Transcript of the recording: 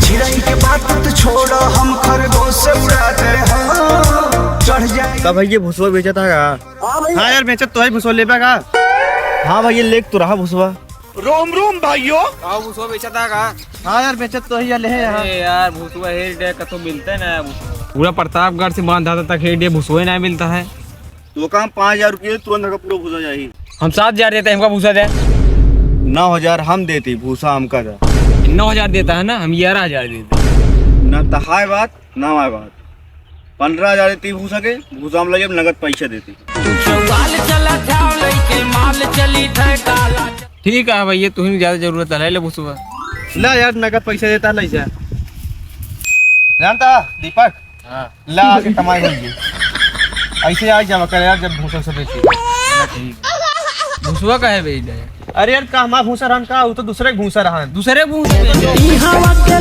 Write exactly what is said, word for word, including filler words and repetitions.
चिरई के बात तो छोड़, हम खरगोश से उड़ाते हैं, चढ़ जाए। तब भैया भुसवा बेचत है का? हाँ भैया। हाँ यार, बेचत तो है, भुसवा लेबा का? हाँ भैया, लेक तो रहा भुसवा। रोम रोम भाइयों। का भुसवा बेचत है का? हाँ यार, बेचत तो है यार, ले है यहाँ। अरे यार, भुसवा हेर डे कतो मिलते ना। पूरा प्रतापगढ़ से बांधा तक हेर डे भुसवा ही ना मिलता है। तो काम पाँच हजार रुपये, तुरंत हमका पूरा भूसा चाहिए। हम सात हजार देते हैं, हमका भूसा दे। नौ हजार हम देते, भूसा हमका दे। नौ हजार देता है ना, हम ग्यारह हजार देते हैं। ना तहाय बात, ना हमारे बात। पन्द्रह हजार देती भूसा के, भूसा हम लगे, नगद पैसा देती। चौपाल चला था, लइके माल चली था, काला। ठीक है भैया, तुम्हें ज्यादा जरूरत है, ले ले भूसवा। ला यार, नगद पैसा देता, ले जा। जानता दीपक, हाँ। ला के कमाई होई। ऐसे आ जमा कर यार, जब भूसा से बेची। भूसवा का है बेच दे? अरे यार, का हमारा भूसा रहन का, वो तो दूसरे के भूसा रहन। दूसरे भूसा बेच दे। इहाँ के